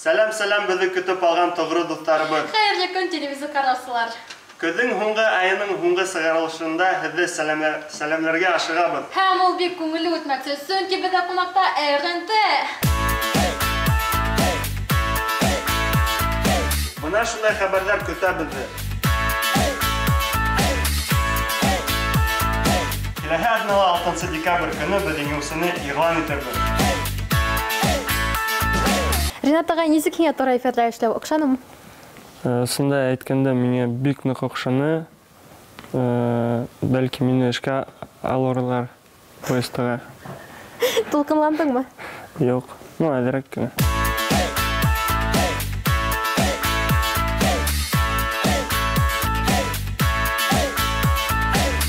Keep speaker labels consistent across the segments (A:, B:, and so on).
A: Сәләм, сәләм, беҙҙе көтөп алған тоғро дуҫтарыбыҙ.
B: Хәйерле көн, телевизор ҡараусылар.
A: Көҙҙөң һуңғы айының һуңғы сығарылышында һеҙҙе сәләмләргә ашығабыҙ.
B: Һәм ул бик күңелле үтмәксе, сөнки беҙҙә ҡунаҡта РНТ.
A: Бына шундай хәбәрҙәр көтә беҙҙе. Киләһе аҙнала 6 декабрь көнө беҙ еңеүсене иғлан итербеҙ.
B: Ринат ағай, нисек һиңә тура эфирҙа эшләү оҡшанымы?
C: Сында әйткәндә, миңә бик ныҡ оҡшаны. Бәлки мине эшкә алырлар поездға.
B: Тулҡынландыңмы?
C: Юҡ, әҙерәк кенә.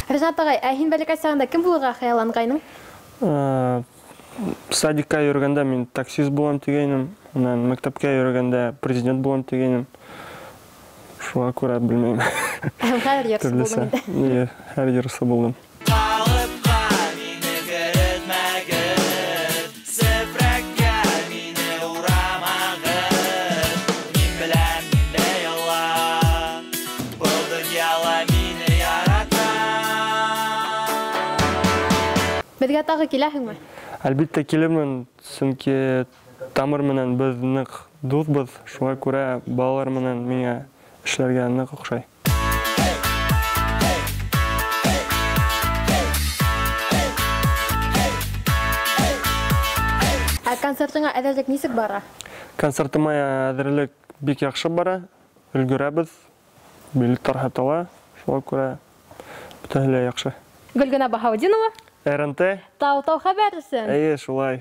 B: Ринат ағай, ә һин бәләкәй сағында кем булырға хыялланғайның?
C: Садикка йөрөгәндә мин таксист булам тигәйнем, унан мәктәпкә йөрөгәндә президент булам тигәйнем. Шуға күрә белмәйем.
B: Һәм хәҙер йырсы
C: Төрлөсә.
B: булдың инде.
C: Эйе, һәр йырсы булдым.
D: Ҡалыпҡа мине керетмәгеҙ, сепрәккә мине урамағыҙ. Мин беләм ниндәй Алла, был донъяла мине ярата.
B: Беҙгә тағы киләһеңме?
C: Әлбиттә килермен, сөнки Тамыр менән беҙ ныҡ дуҫбыҙ, шуға күрә балалар менән миңә эшләргә ныҡ оҡшай.
B: Ә концертыңа әҙерлек нисек бара?
C: Концертыма әҙерлек бик яҡшы бара, өлгөрәбеҙ, билеттар һатыла, шуға күрә бөтәһе лә яҡшы.
B: Гөлгенә Баһаутдинова.
C: РНТ.
B: Тау-тау хәбәр өсөн.
C: Эйе, шулай.